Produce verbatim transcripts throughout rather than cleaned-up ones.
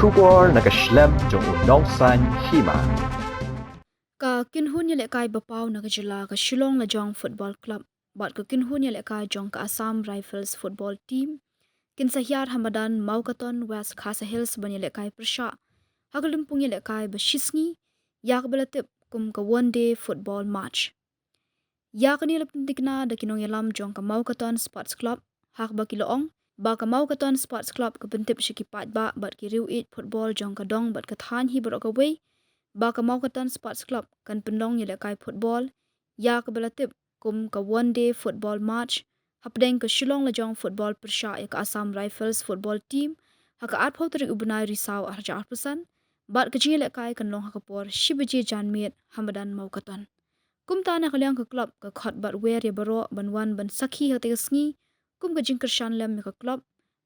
Khubor na ka shlem jong u nongsan hima. Ka kynhun ïalehkai ba paw na ka jylla ka Shillong Lajong Football Club bad ka kynhun ïalehkai jong ka Assam Rifles Football Team kin sa hiar ha madan Mawkaton, West Khasi Hills ban ïalehkai pyrshah ha ka lympung ïalehkai ba shisngi ïa kaba la tip kum ka One Day Football Match. Ïa kane la pyntikna da ki nongïalam jong ka Mawkaton Sports Club, ha kaba ki la ong ba ka Mawkaton Sports Club ka pyntip sha ki paidbah bad ki riew ïeit football jong ka dong bad ka thaiñ hi baroh kawei ba ka Mawkaton Sports Club kan pynlong ïalehkai football ïa kaba la tip kum ka One Day Football Match hapdeng ka Shillong Lajong Football pyrshah ïa ka Assam Rifles Football Team ha ka arphew tarik u bnai Risaw arhajar arphew san, bad ka jingïalehkai kan long ha ka por shi baje janmiet ha madan Mawkaton. Kumta na ka liang ka club ka khot bad wer ïa baroh ban wan ban sakhi ha katei ka sngi kum ka jingkyrshan lem ïa ka club,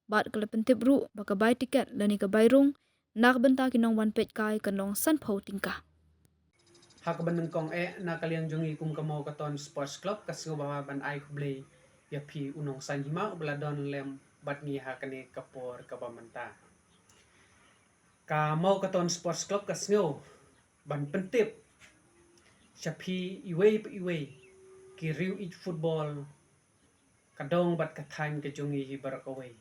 bad ka la pyntip ruh ba ka bai tiket lane ka bai rung na ka bynta ki nongwan peitkai kan long sanphew tyngka. Ha kaba nyngkong eh, na ka liang jong ngi kum ka Mawkaton Sports Club ka sngewbha ban ai khublei ïa phi u nongsan hima uba la don lem bad ngi ha kane ka por kaba mynta. Ka Mawkaton Sports Club ka sngew ban pyntip sha phi iwei pa iwei ki riew ïeit football ka dong bad ka thaiñ ka jong ngi hi baroh kawei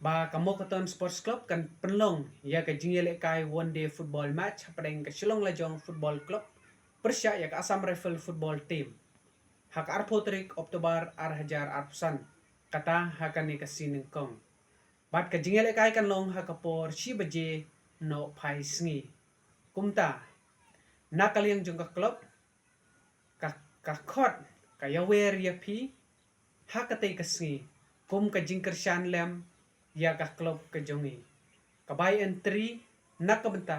ba ka Mawkaton Sports Club kan pynlong ïa ka jingïalehkai One Day Football Match hapdeng ka Shillong Lajong Football Club pyrshah ïa ka Assam Rifle Football Team ha ka arphew tarik October arhajar arphew san, kata ha kane ka sngi nyngkong. Bad ka jingïalehkai kan long ha ka por shi baje nohphai sngi. Kumta na ka liang jong ka club ka, ka khot ka ïawer ïa phi ha katei ka sngi kum ka jingkyrshan lem ïa ka club ka jong ngi. Ka bai entry na ka bynta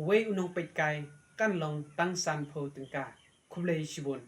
uwei u nongpeitkai kan long tang sanphew tyngka. Khublei shibun.